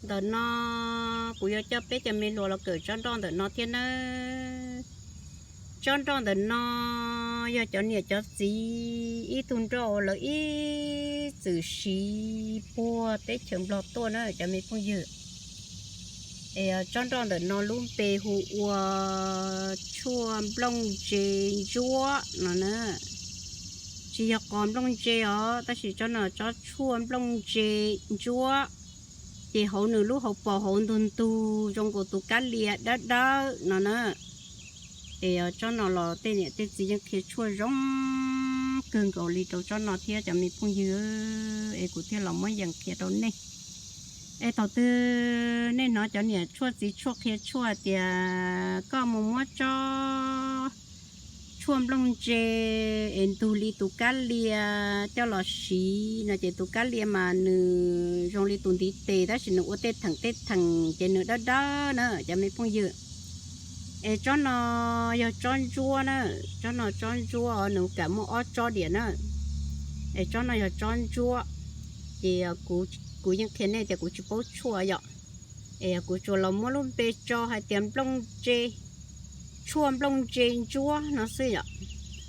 Ntawm no kuv yuav coj peb cov me hluas los kawm tsob nroj ntawm no thiab nawb. Tsob nroj ntawm no yog cov niam cov txiv ib tug nroj uas lawv ib txwm siv puag teb chaws Nplog tuaj na cov me phooj ywg. Es tsob nroj ntawm no lub npe hu ua tshuaj nplooj ntse ntsuab no na. Tsis yog qos nplooj ntse os, tab sis tsob no tsob tshuaj nplooj ntse ntsuab. Ces hauv nws lub hauv paus hauv ntug ntug zoo nkaus tus kab lia dawb dawb no na. Es tsob no los tej niam tej txiv yeej qhia tshuaj zoo kawg nkaus li rau tsob no thiab cov me phooj ywg, es kuv thiaj los muab yees qhia rau nej. Es thaum twg nej hnov cov niam tshuaj txiv tshuaj qhia tshuaj tias koj mus muab tsob tshuaj nplooj ntse es ntug li tus kab lia coj los siv no ces tus kab lia mas nws zoo li tus ntiv tes tab sis nws ua tej theem tej theem ces nws dawb dawb na cov me phooj ywg. Es tsob no yog tsob ntsuab na, tsob no tsob ntsuab os, nws kam muaj ob tsob diam na. Es tsob no yog tsob ntsuab, ces kuv yeej qhia nej tias kuv tsis paub tshuaj yom. Es kuv tsuas los muab lub npe tso hais tias nplooj ntse, tshuaj nplooj ntse ntsuab no xwb yom.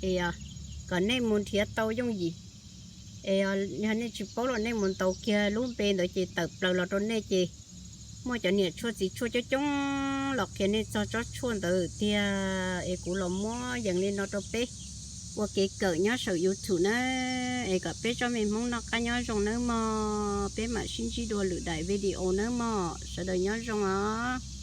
Es kom nej mus nrhiav tau yooj yim. Es yog nej tsis paub los nej mus ntaus kiag lub npe ntawd ces tawm plaws los rau nej ces muaj cov niam tshuaj txiv tshuaj coob coob los qhia nej txog tsob tshuaj ntawd tiag. Es kuv los muab yees li no rau peb ua kev kawm nyob saum YouTube na. Es kom peb tsob me Hmoob noj qab nyob zoo nawb mog, peb mam sib ntsib dua lwm daim video nawb mog, sawv daws nyob zoo os.